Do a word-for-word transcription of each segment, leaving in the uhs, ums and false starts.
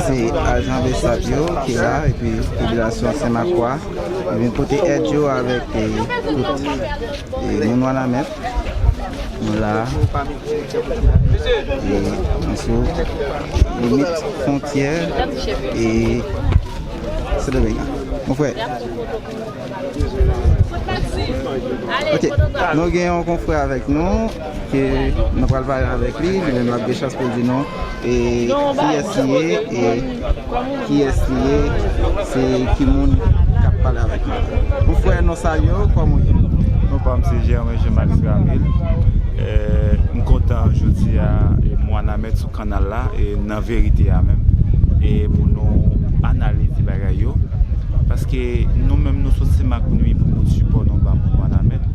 Se ajan Besap yo ki la, epi popilasyon Senmakwa. Yo vin pote èd yo avèk, eh, tout, eh, moun Wanament. Nou la, eh, nou sou limit fwontyè, eh, Sendomeng. Mon frè. Ok, nou gen yon konfrè avèk nou ke nou pral pale avèk li, li menm l ap gen chans pou l di nou, e, kiyès li ye, e kiyès li ye, se ki moun k ap pale avèk nou. Mon frè, nou salye w, kòman w ye? Non pa m se Germain Jean Max Ramil. Eh, m kontan jodi a, e, m Wanament sou kanal la, e nan verite a menm, e pou nou analize bagay yo. Paske nou menm nou sot Senmak pou nou vin pou pote sipò nou ba moun Wanament.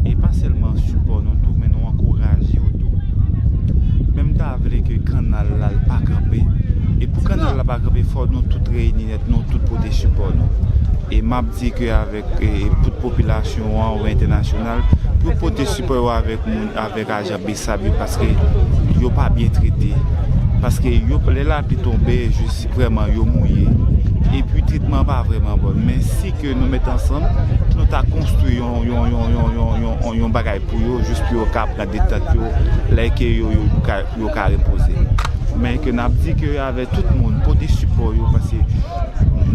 E pa sèlman sipò nou tou, men nou ankouraje yo tou. Men m ta vle ke kanal la l pa kanpe. E pou kanal la pa kanpe, fò nou tout reyini nèt, nou tout pote sipò nou. E m ap di ke avèk, e, tout popilasyon an ou entènasyonal, pou yo pote sipò yo avèk moun, avèk ajan Besap yo, paske yo pa byen trete. Paske yo, lè lapli tonbe, jis vrèman yo mouye. Epi tretman pa vrèman bon. Men si ke nou met ansanm, nou ta konstwi yon, yon, yon, yon, yon, yon, yon bagay pou yo, jis pou yo ka pran detant yo, lè ke yo, yo, yo ka, yo ka repoze. Men ke n ap di ke avèk tout moun, pote sipò yo, paske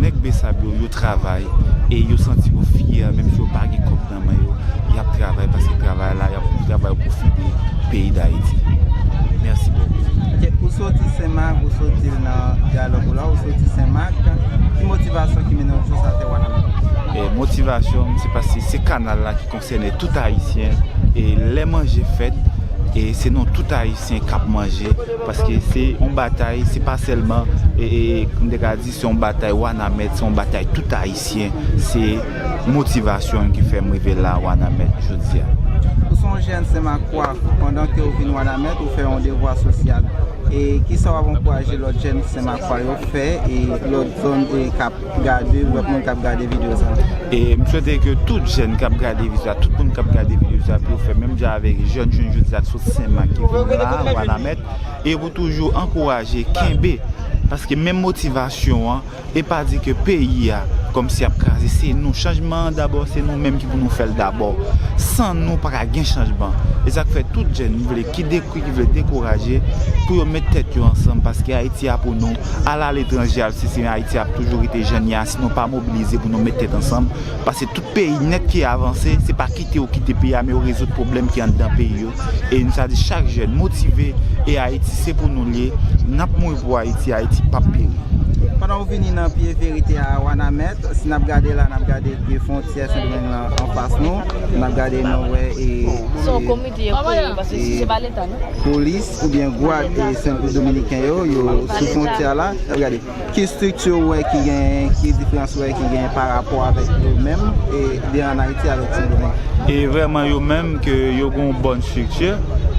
nèg Besap yo, yo travay, e yo santi yo fyè, menm si yo pa gen kòb nan men yo, y ap travay, paske travay la, y ap travay pou fide peyi Dayiti. Mèsi bokou. Ok, ou soti Senmak, ou soti l nan dyalòg ou la, ou soti Senmak, ki motivasyon ki mennen w jis atè Wanament? E motivasyon m, se paske se kanal la ki konsène tout Ayisyen, e lè manje fèt, e se nou tout Ayisyen k ap manje, paske se yon batay, se pa sèlman, e, e, m te ka di se yon batay Wanament, se yon batay tout Ayisyen, se motivasyon ki fè m rive la Wanament jodi a. Ou se yon jèn Senmakwa, pandan ke w vin Wanament, ou fè yon devwa sosyal. E kisa w ap ankouraje lòt jèn Senmakwa yo fè, e lòt zòn, e k ap gade, lòt moun k ap gade videyo sa? E m swete ke tout jèn k ap gade videyo sa, tout moun k ap gade videyo sa, pou yo fè menm jan avèk jèn jodi a k sot Senmak ki vin la, Wanament, e pou toujou ankouraje, kenbe, paske menm motivasyon an, e pa di ke peyi a kòmsi ap kraze, se nou. Chanjman an dabò, se nou menm ki pou nou fè l dabò. San nou, pa ka gen chanjman. E sa k fè tout jèn vle ki de-, ki vle dekouraje, pou yo met tèt yo ansanm, paske Ayiti a pou nou. Al aletranje, al si, si Ayiti ap toujou rete jan l ye a, si nou pa mobilize pou nou met tèt ansanm, paske tout peyi nèt ki avanse, se pa kite yo kite peyi a, men yo rezoud pwoblèm ki anndan peyi yo. E nou sa di chak jèn motive, e Ayiti se pou nou l ye. N ap mouri pou Ayiti, Ayiti p ap peri. Pandan w vini nan pye verite a Wanament, si n ap gade la, n ap gade ke fwontyè Sendomeng lan anfas nou, n ap gade, nou wè, e, se yon komite yo kreye, paske si se pa leta, non? Polis oubyen gwad, e, Sendominiken yo, yo sou fwontyè la. N ap gade. Ki estrikti ou wè ki gen, ki diferans ou wè ki gen pa rapò avèk nou menm, e, de ann Ayiti avèk Sendomeng? E vrèman, yo menm ke yo gen yon bòn estrikti,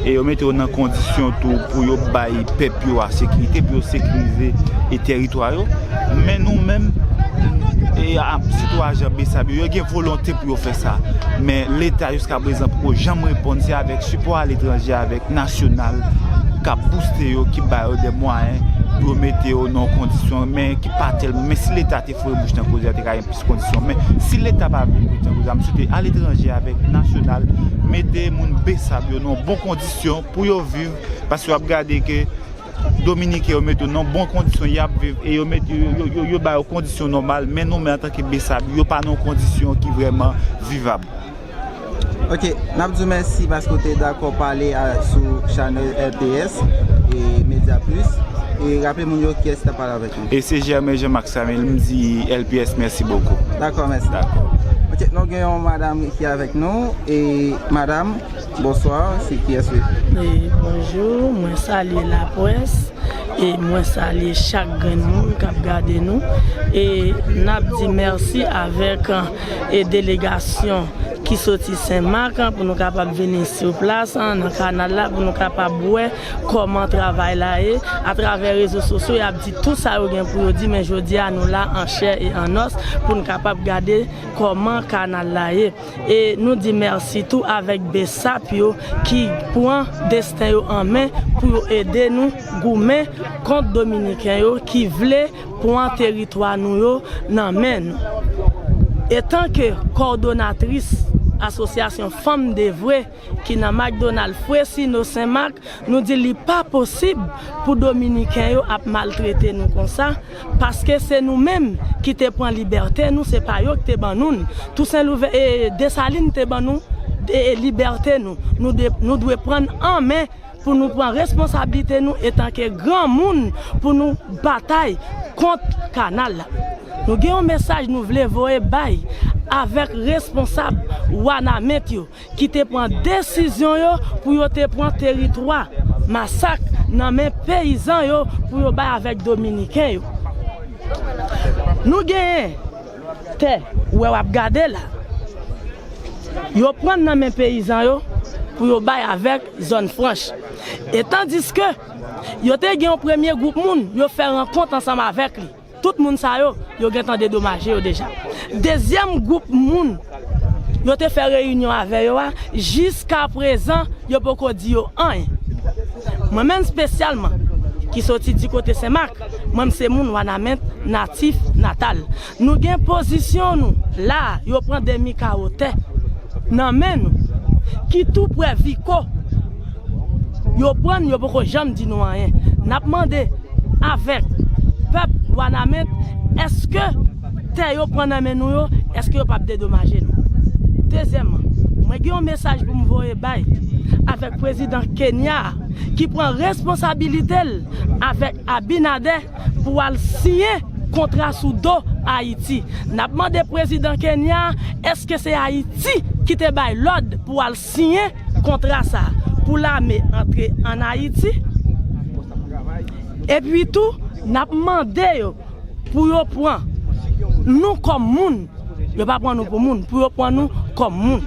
e yo mete yo nan kondisyon tou pou yo bay pèp yo a sekirite, pou yo sekirize e teritwa yo. Men nou menm, e a, sitou ajan Besap yo, yo gen volonte pou yo fè sa. Men leta jiska prezan poko janm reponn, se avèk sipò aletranje, avèk nasyonal k ap bouste yo, ki ba yo de mwayen pou yo mete yo nan yon kondisyon, men ki pa tèl, men si leta te foure bouch nan koze a, te ka gen plis kondisyon. Men si leta pa vle foure bouch nan koze a, m swete aletranje avèk nasyonal mete moun Besap yo nan bon kondisyon pou yo viv, paske w ap gade ke Dominiken yo mete yo nan bon kondisyon, y ap viv, e yo mete yo, yo, yo, yo ba yo kondisyon nòmal, men nou menm antanke Besap, yo pa nan yon kondisyon ki vrèman vivab. Ok, n ap di w mèsi paske w te dakò pale a, sou chanèl L P S e Media Plus. E raple moun yo kiyès ki t ap pale avèk nou. E se Germain Jean Max Ramil, m di L P S mèsi bokou. Dakò, mèsi. Dakò. Ok, nou gen yon madanm ki avèk nou. E madanm, bonswa, se kiyès ou ye? E bonjou, mwen salye laprès. E mwen salye chak grenn moun k ap gade nou. E n ap di mèsi avèk, e delegasyon ki soti Senmak pou nou kapab vini sou plas nan kanal la, pou nou kapab wè kòman travay la ye. Atravè rezo sosyo, y ap di tout sa yo gen pou yo di, men jodi a, nou la an chè e an nòs pou nou kapab gade kòman kanal la ye. E nou di mèsi tou avèk besap yo ki pran desten yo an men pou yo ede nou goumen kont Dominiken yo ki vle pran teritwa nou yo nan men nou. Etanke kòdonatris Asosyasyon Fanm Devwe ki nan McDonald Fresino Senmak, nou di li pa posib pou Dominiken yo ap maltrete nou konsa, paske se nou menm ki te pran libète nou, se pa yo ki te ban nou l. Tousen Louvè, e, Desalin te ban nou, e, libète nou. Nou de, nou dwe pran n an men pou nou pran responsablite nou etanke granmoun pou nou batay kont kanal la. Nou gen yon mesaj nou vle voye bay avèk responsab Wanament yo ki te pran desizyon yo pou yo te pran teritwa Masak nan men peyizan yo pou yo bay avèk Dominiken yo. Nou genyen tè, ou wè w ap gade la. Yo pran nan men peyizan yo pou yo bay avèk zòn franch. E tandiske yo te gen yon premye gwoup moun, yo fè rankont ansanm avèk li. Tout moun sa yo, yo gentan dedomaje yo deja. Dezyèm gwoup moun, yo te fè reyinyon avè yo a, jiska prezan, yo poko di yo anyen. Mwen menm espesyalman, ki soti di kote Senmak, mwen m se moun Wanament natif natal. Nou gen pozisyon nou la, yo pran demi kawo tè nan men nou, ki tou prè Viko. Yo pran n, yo poko janm di nou anyen. N ap mande avèk pèp Wanament, èske tè yo pran nan men nou yo, èske yo p ap dedomaje nou? Dezyèmman, mwen gen yon mesaj pou m voye bay avèk prezidan Kenya a, ki pran responsabilite l avèk Abinader pou al siyen kontra sou do Ayiti. N ap mande prezidan Kenya a, èske se Ayiti ki te bay lòd pou al siyen kontra sa a, pou lame antre ann Ayiti? Epi tou, n ap mande yo pou yo pran nou kòm moun. Yo pa pran nou pou moun, pou yo pran nou kòm moun.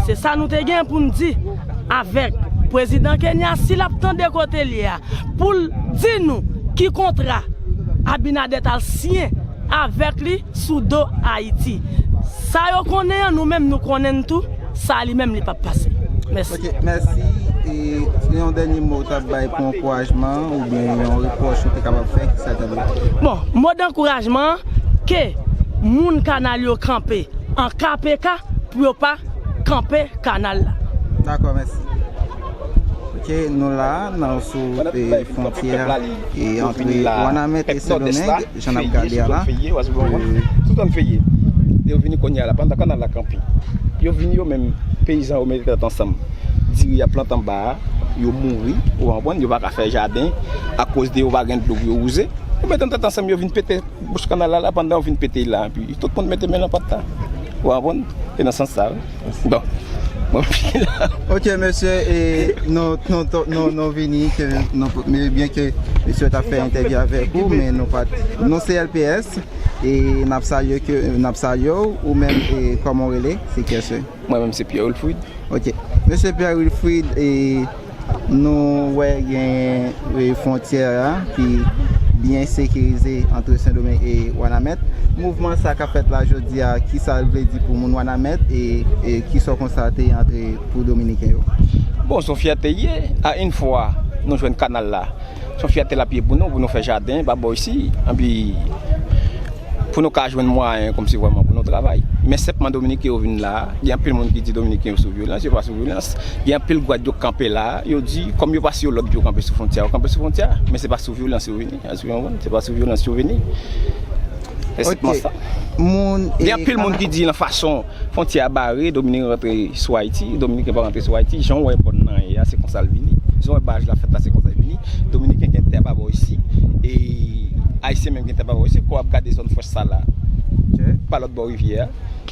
Se sa nou te gen pou n di avèk prezidan Kenya, si l ap tande kote l ye a, pou l di nou ki kontra Abinader t al siyen avèk li sou do Ayiti. Sa yo konnen an, nou menm nou konnen n tou, sa li menm li p ap pase. Mèsi. Ok, mèsi. E yon dènye mo w t ap bay pou ankourajman oubyen yon repwòch ou te kapab fè, ki sa l t ap ye? Bon, mo dankourajman an, ke moun kanal yo kanpe an K P K pou yo pa kanpe kanal la. Dakò, mèsi. Ok, nou la, nan sou, e, fwontyè, e, antre Wanament e Sendomeng, jan n ap gade a la. Tout zòn Feye. Yo vini kounye a la, pandan kanal la kanpe. Yo vini yo menm, peyizan yo mete tèt ansanm. Diri y ap plante anba a, yo mouri, ou konprann, yo pa ka fè jaden, akoz de yo pa gen dlo pou yo wouze. Yo mete tèt ansanm, yo vin pete bouch kanal la, la, pandan yo vin pete l la, epi tout moun mete men nan pòt la. Ou konprann? E nan sans sa, wi. Bon. Mwen fini la. Ok, mesye, e nou, nou, nou, nou, nou vini, ke nou, men byen ke mesye t ap fè entèvyou avèk ou, men nou pa t, nou se L P S, e n ap salye ke, n ap salye w, ou menm, e kòman w rele? Se kiyès wi? Mwen menm se Pierre Wilfrid. Ok. Mesye Pierre Wilfrid, e nou wè gen, e, fwontyè a ki byen sekirize ant Sendomeng e Wanament. Mouvman sa k ap fèt la jodi a, ki sa l vle di pou moun Wanament e, e ki sa w konstate ant pou Dominiken yo? Bon, se yon fyète ye. A yon fwa, nou jwenn kanal la. Se yon fyète l ap ye pou nou, pou nou fè jaden pa bò isi. Anpi pou nou ka jwenn mwayen kòmsi vrèman pou nou travay. Men senpman Dominiken yo vin la, gen anpil moun ki di Dominiken yo sou vyolans, yo pa sou vyolans. Gen anpil Gwadloup kanpe la, yo di, kòm yo pa sou lòd pou yo kanpe sou fwontyè, yo kanpe sou fwontyè, men se pa sou vyolans yo vini, èske w konprann? Se pa sou vyolans yo vini. E senpman sa. Gen anpil moun ki di nan fason fwontyè a bare, Dominiken rantre sou Ayiti, Dominiken pa rantre sou Ayiti, jan w wè bòn nan ye a, se konsa l vini. Jan w wè baraj la fèt la, se konsa l vini. Dominiken gen tè pa bò isi, e Ayisyen menm gen tè pa bò isi, kò w ap gade zòn Fwèch sa la, pa lòt bò rivyè a,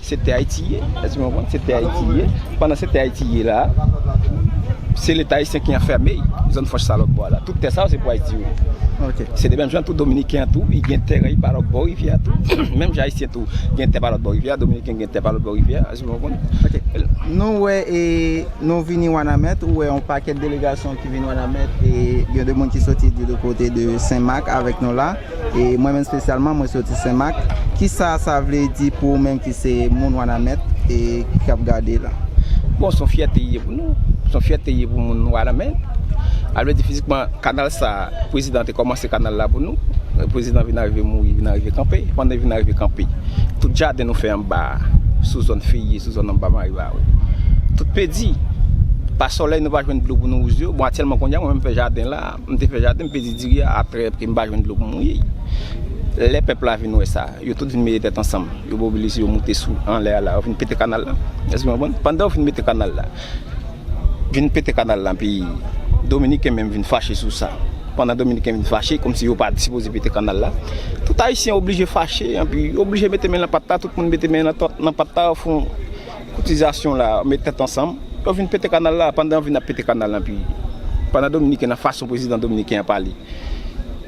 se tè Ayiti ye, èske w konprann? Se tè Ayiti ye. Pandan se tè Ayiti ye la, Se Leta ayisyen ki anfème zòn franch sa lòt bò a la. Tout tè sa yo se pou Ayiti yo ye. Ok. Se de menm jan tou Dominiken an tou, li gen tè li pa lòt bò rivyè a tou. Menm jan Ayisyen tou gen tè pa lòt bò rivyè a, Dominiken gen tè pa lòt bò rivyè a, èske w konprann? Ok. Nou wè e nou vini Wanament, ou wè yon pakèt delegasyon ki vin Wanament, e gen de moun ki soti de, de kote de Senmak avèk nou la. E mwen menm espesyalman, mwen soti Senmak. Kisa sa vle di pou ou menm ki se moun Wanament e k ap gade la? Bon, se yon fyète li ye pou nou. Se yon fyète li ye pou moun Wanament. A vle di fizikman, kanal sa, prezidan te kòmanse kanal la pou nou. Prezidan vin arive mouri, vin arive kanpe. Pandan vin arive kanpe, tout jaden nou fè anba, sou zòn Feye, sou zòn anba Maribawo, tout pèdi. Pa sòlèy nou pa jwenn dlo pou nou wouze yo. Bon, aktyèlman kounye a, mwen menm fè jaden la, m te fè jaden, m pèdi diri a, atrè ke m pa jwenn dlo pou m mouye. Lè pèp la vin wè sa, yo tout vin mete tèt ansanm, yo mobilize, yo moute sou anlè a la, yo vin pete kanal la. Èske w konprann? Pandan yo fin mete kanal la, vin pete kanal la, epi Dominiken menm vin fache sou sa. Pandan Dominiken vin fache, kòmsi yo pa t sipoze pete kanal la, tout Ayisyen oblije fache, epi yo oblije mete men nan pat la, tout moun mete men nan tòt, nan pat la, yo fè yon koutizasyon la, met tèt ansanm, yo vin pete kanal la, pandan yo vin ap pete kanal la, epi pandan Dominiken, nan fason prezidan dominiken an pale,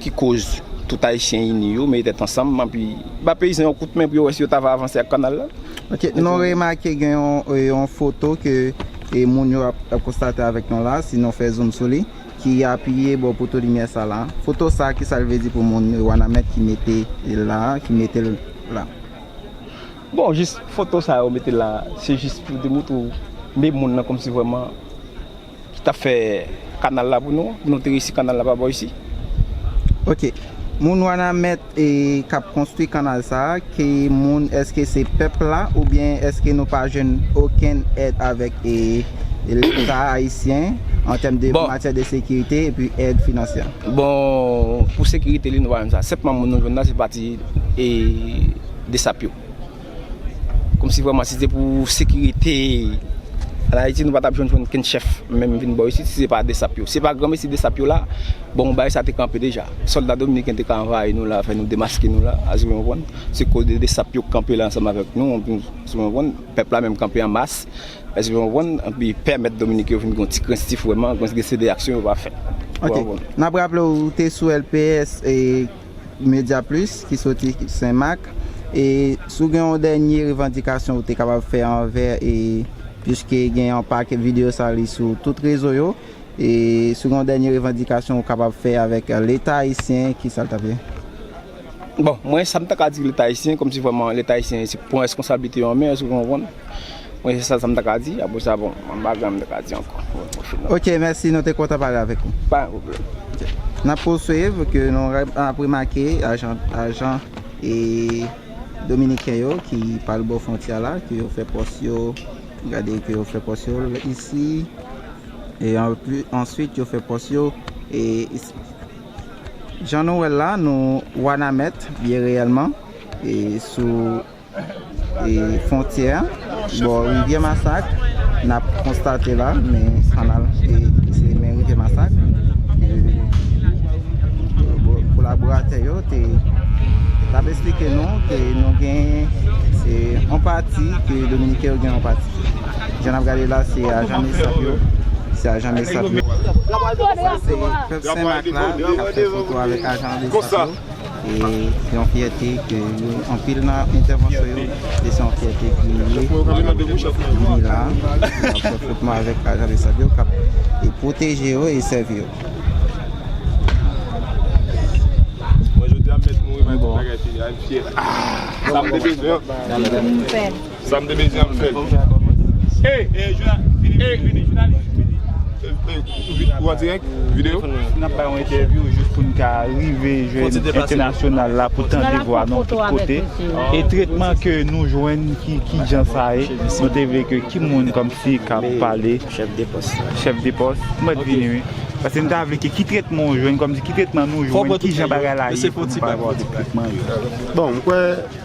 ki koz tout Ayisyen ini yo, mete tèt ansanm, epi ba peyizan yo kout men pou yo wè si yo ta va avanse ak kanal la. Ok, nou remake gen yon, e, yon foto ke, e, moun yo ap, ap konstate avèk nou la, si nou fè zoom sou li, ki apiye bò poto limyè sa la. Foto sa, kisa l vle di pou moun Wanament ki mete l la, ki mete l la? Bon, jis foto sa yo mete la, se jis pou te montre w de moun nan kòmsi vrèman ki t ap fè kanal la pou nou, pou nou te resi kanal la pa bò isi. Ok. Moun Wanament e k ap konstwi kanal sa a, ki moun, èske se pèp la oubyen èske nou pa jwenn okenn èd avèk e, e Leta ayisyen an tèm de Bon. matyè de sekirite epi èd finansyè? Bon, pou sekirite li, nou pa jwenn sa. Senpman moun nou jwenn la, se pati e, de sap yo. Kòmsi vrèman, si se pou sekirite, an Ayiti, nou pa t ap jwenn, jwenn kenn chèf, menm vin bò isit, si se pa de sap yo. Si se pa granmesi de sap yo la, bon, bagay sa te kanpe deja. Sòlda dominiken te ka anvayi nou la, fè nou demaske nou la, èske w konprann? Se koz de, de sap yo k kanpe la ansanm avèk nou, èske w konprann? Pèp la menm kanpe an mas, èske w konprann? Epi pèmèt Dominiken yo vin gen yon ti krenstif vrèman, gen de aksyon yo pa fè. Ok. N ap raple w, ou te sou L P S e Media Plus, ki soti Senmak. E si w gen yon dènye revandikasyon ou te kapab fè anvè, e piske gen yon pakèt videyo sa li sou tout rezo yo, e si w gen yon dènye revandikasyon ou kapab fè avèk Leta ayisyen, ki sa l t ap ye? Bon, mwen, sa m ta ka di Leta ayisyen, kòmsi vrèman Leta ayisyen se pran responsablite yo an men, èske w konprann? Mwen, se sa, sa m ta ka di. Apre sa, bon, mwen pa gen anyen m ta ka di ankò. Bon, mwen fin nan. Ok, mèsi, nou te kontan pale avèk ou. Pa gen pwoblèm. N ap pouswiv, ke nou re-, ap remake ajan, ajan e dominiken yo ki pral bò fwontyè la, ke yo fè pòs yo, gade ke yo fè pòs yo isi, e anpli-, answit yo fè pòs yo e isi. Jan nou wè l la, nou Wanament, byen reyèlman, e sou e fwontyè a, bò Rivyè Masak, n ap konstate la, men kanal, e, se men Rivyè Masak, e, kolaboratè yo te, t ap esplike nou ke nou gen, e, yon pati, ke Dominiken yo gen yon pati. Jan n ap gade la, se ajan Besap yo, se ajan Besap yo. Sa se pèp Senmak la, k ap fè foto avèk ajan Besap yo. E se yon fyète ke yo, anpil nan entèvansyon yo, e se yon fyète ki ye. Vini la, y ap fè fwotman avèk ajan Besap yo, k ap, e pwoteje yo e sèvi yo. Mwen, jodi a, m mèt mouri, mwen, tout bagay fini, a, m fyè. Ah, sa m te bezwen. Sa m te bezwen ap fè l. E, e, jounalis, vini, vini, vini, jounalis, vini. E, e, ou an dirèk? Videyo? N ap bay yon entèvyou jis pou n ka rive jwenn entènasyonal la pou tande vwa nou tout kote. E tretman ke nou jwenn, ki, ki jan sa ye, nou te vle ke ki moun kòmsi k ap pale. Chèf de pòs. Chèf de pòs. Mwen vini, wi. Paske n ta vle ke ki tretman w jwenn, kòmsi ki tretman nou jwenn, ki jan bagay la ye pou nou pa wè tretman yo. Bon, m kwè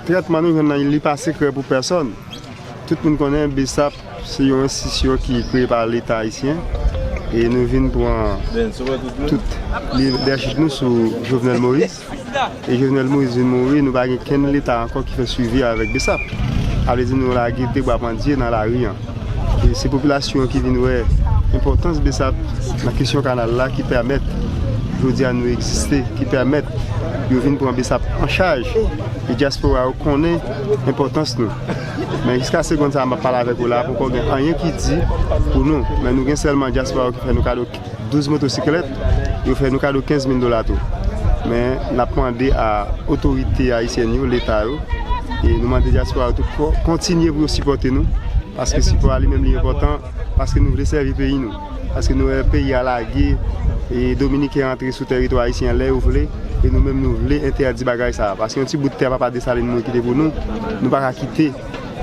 tretman nou jwenn nan, li pa sekrè pou pèsòn. Tout moun konnen Besap se yon enstitisyon ki kreye pa Leta ayisyen. E nou vin pran tout lidèchip nou sou Jovenel Moïse. E Jovenel Moïse vin mouri, nou pa gen kenn Leta ankò ki fè swivi avèk Besap. Sa vle di nou lage de bwa pandye nan lari an. E se popilasyon an ki vin wè Enpòtans BSAP nan kesyon kanal la ki pèmèt jodi a nou egziste, ki pèmèt yo vin pran BSAP an chaj. E dyaspora yo konnen enpòtans nou. Men jiska segonn sa a m ap pale avèk ou la, poko gen anyen ki di pou nou. Men nou gen sèlman dyaspora yo ki fè nou kado douz motosiklèt, yo fè nou kado kenz mil dola tou. Men n ap mande a otorite ayisyèn yo, leta yo, e nou mande dyaspora yo tou ko- kontinye pou yo sipòte nou, paske sipò a li menm li enpòtan, paske nou vle sèvi peyi nou, paske nou wè peyi a lage, e Dominiken antre sou tèritwa ayisyen lè yo vle, e nou menm nou vle entèdi bagay sa a, paske yon ti bout tè papa Desalin nou kite pou nou, nou pa ka kite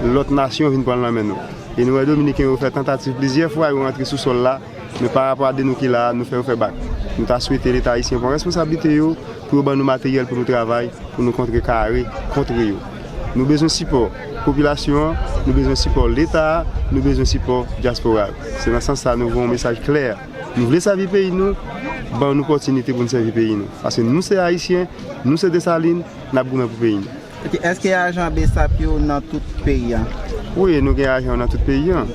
lòt nasyon vin pran l nan men nou. E nou wè Dominiken yo fè tantativ plizyè fwa, yo rantre sou sòl la, men pa rapò a de nou ki la a, nou fè yo fè bak. Nou ta swete Leta ayisyen pran responsablite yo pou yo ban nou materyèl pou nou travay, pou nou kontrekare kont yo. Nou bezwen sipò popilasyon an, nou bezwen sipò Leta a, nou bezwen sipò dyaspora yo. Se nan sans sa nou voye yon mesaj klè. Nou vle sèvi peyi nou, ban nou opòtinite pou nou sèvi peyi nou. Paske nou se Ayisyen, nou se Desalin, n ap goumen pou peyi nou. Ok, èske ajan BSAP yo nan tout peyi a? Wi, nou gen ajan yo nan tout peyi an.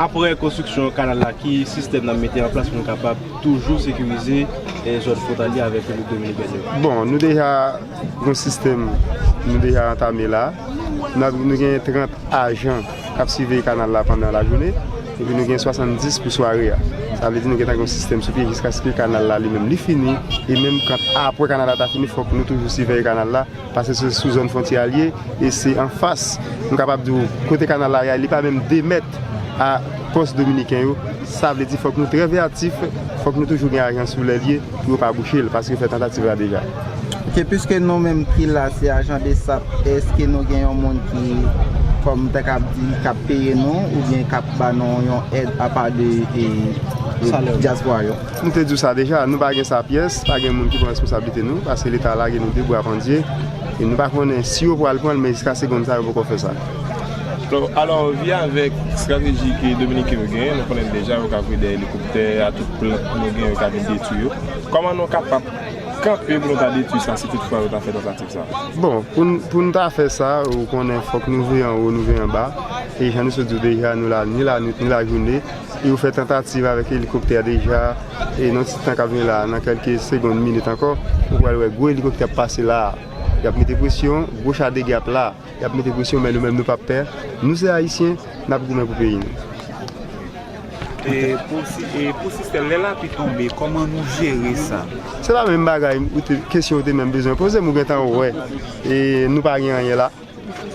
Apre konstriksyon kanal la, ki sistèm n ap mete an plas pou nou kapab toujou sekirize, eh, zòn fwontalye avèk Repiblik Dominikèn yo? Bon, nou deja gen yon sistèm, nou deja antame la. Nou, nou gen trant ajan k ap siveye kanal la pandan lajounen, epi nou gen swasanndis pou sware a. Sa vle di nou gentan gen yon sistèm sou pye jiskaske kanal la li menm li fini, e menm kan apre kanal la ta fini, fòk nou toujou siveye kanal la, paske se sou zòn fwontyè a l ye, e se anfas, nou kapab di w, kote kanal la ye a, li pa menm de mèt a pòs dominiken yo. Sa vle di fòk nou trè veyatif, fòk nou toujou gen ajan sou lè l ye pou yo pa bouche l, paske yo fè tantativ la deja. Ok, piske nou menm ki la se ajan BSAP, èske nou gen yon moun ki, kòm ta kab di, k ap peye nou, oubyen k ap ba nou yon èd apa de, e, e, dyaspora yo? M te di w sa deja, nou pa gen sa pyès, pa gen moun ki pran responsablite nou, paske Leta lage nou de bra pandye, e nou pa konnen si yo pral pran l, men jiska segonn sa yo poko fè sa. Alò, alò, vin avèk estrateji ke Dominiken yo genyen, nou konnen deja yo ka voye de elikoptè a, tout plant nou genyen yo ka vin detwi yo. Kòman nou kapab kanpe pou nou ta detwi sa si toutfwa yo ta fè tantativ sa? Bon, pou n, pou n ta fè sa, ou konnen fòk nou veye anwo, nou veye anba. E jan nou sot di w deja, nou la ni lanwit, ni lajounen. E yo fè tantativ avèk elikoptè deja. E nan ti tan k ap vini la, nan kèlke segonn, minit ankò, ou pral wè gwo elikoptè ap pase la. Y ap mete presyon, gwo cha degè ap la. Y ap mete presyon, men nou menm nou p ap pè. Nou se Ayisyen, n ap goumen pou peyi nou. E pou si-, e pou sistèm, lè lapli tonbe, kòman nou jere sa? Se pa menm bagay, ou te, kesyon ou te menm bezwen poze m, ou gentan wè. E nou pa gen anyen la.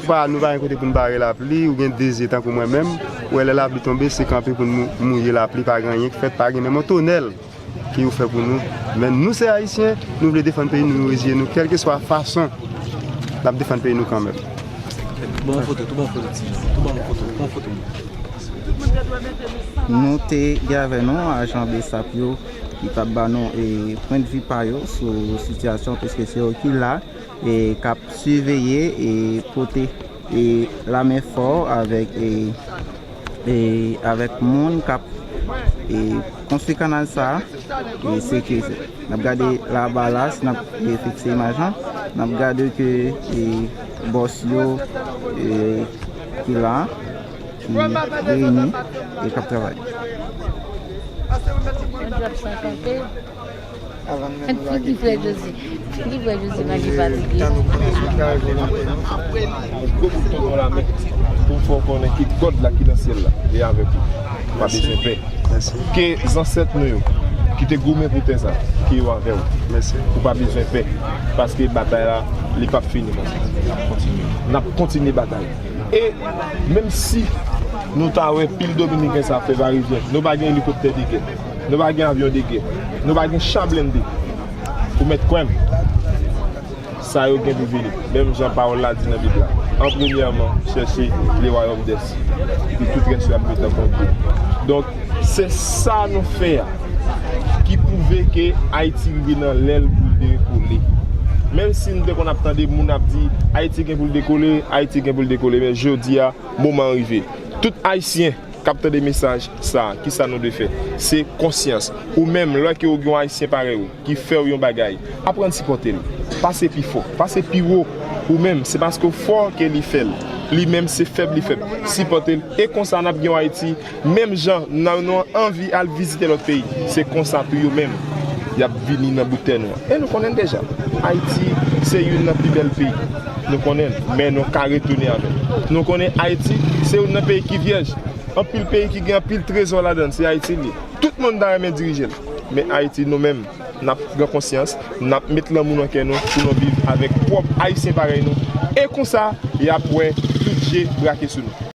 Pa, nou pa gen kote pou n bare lapli, ou gen de zye tankou mwen menm. Ou wè lè lapli tonbe, se kanpe pou n mou-, mouye lapli, pa gen anyen k fèt, pa gen menm yon tonèl ke yo fè pou nou. Men nou se Ayisyen, nou vle defann peyi nou, nou reziye nou, kèlkeswa fason, n ap defann peyi nou kanmenm. Bon foto, tou bon foto, ti, tou bon foto, bon foto. Nou te gen avè nou ajan BSAP yo ki t ap ba nou, e, pwendvi pa yo sou sitiyasyon, piske se yo ki la, e, k ap siveye e pote, e, lamen fò avèk, e, e, avèk moun k ap, e, konstwi kanal sa a, e, sekirize. N ap gade laba la, si n ap, e, fikse imaj lan, n ap gade ke, e, bòs yo, e, ki la, ki reyini e k ap travay. Figi frè Jozye, figi frè Jozye pa gen fatige. Yon gwo bout tonton lamen pou m fè w konnen ke God la ki nan syèl la, li avèk ou. Ou pa bezwen pè. Ke zansèt nou yo, ki te goumen pou tè sa, ke yo avè w. Ou pa bezwen pè, paske batay la, li p ap fini konsa. N ap kontinye batay. E menm si nou ta wè pil Dominiken sa ap fè varizyen, nou pa gen elikoptè de gè, nou pa gen avyon de gè, nou pa gen cha blende, ou mèt kwè m, sa yo gen pou vini. Menm jan pawòl la di nan Bib la, an premyèman, chèche le royaume des cieux, epi tout rès yo ap met an konte. Donk, se sa nou fè a ki pwouve ke Ayiti rive nan lè l pou l dekole. Menm si nou te konn ap tande moun ap di, Ayiti gen pou l dekole, Ayiti gen pou l dekole, men jodi a, moman an rive. Tout Ayisyen k ap tande mesaj sa a, kisa nou dwe fè? Se konsyans. Ou menm, lè ke w gen yon Ayisyen parèy ou, ki fè w yon bagay, aprann sipòte l. Pase pi fò, pase pi wo. Ou menm, se paske w fò ke li fè l. Li menm se fèb li fèb. Sipòte l. E konsa n ap gen yon Ayiti, menm jan nan nou anvi al vizite lòt peyi. Se konsa tou yo menm, y ap vini nan bout tè nou an. E nou konnen l deja. Ayiti se youn nan pi bèl peyi. Nou konnen l, men nou ka retounen avè l. Nou konnen Ayiti se youn nan peyi ki vyèj. Anpil peyi ki gen anpil trezò ladan l, se Ayiti l ye. Tout moun ta renmen dirije l. Men Ayiti, nou menm, n ap pran konsyans, n ap met lanmou nan kè nou pou nou viv avèk pwòp Ayisyen parèy nou. E konsa, y ap wè tout je brake sou nou.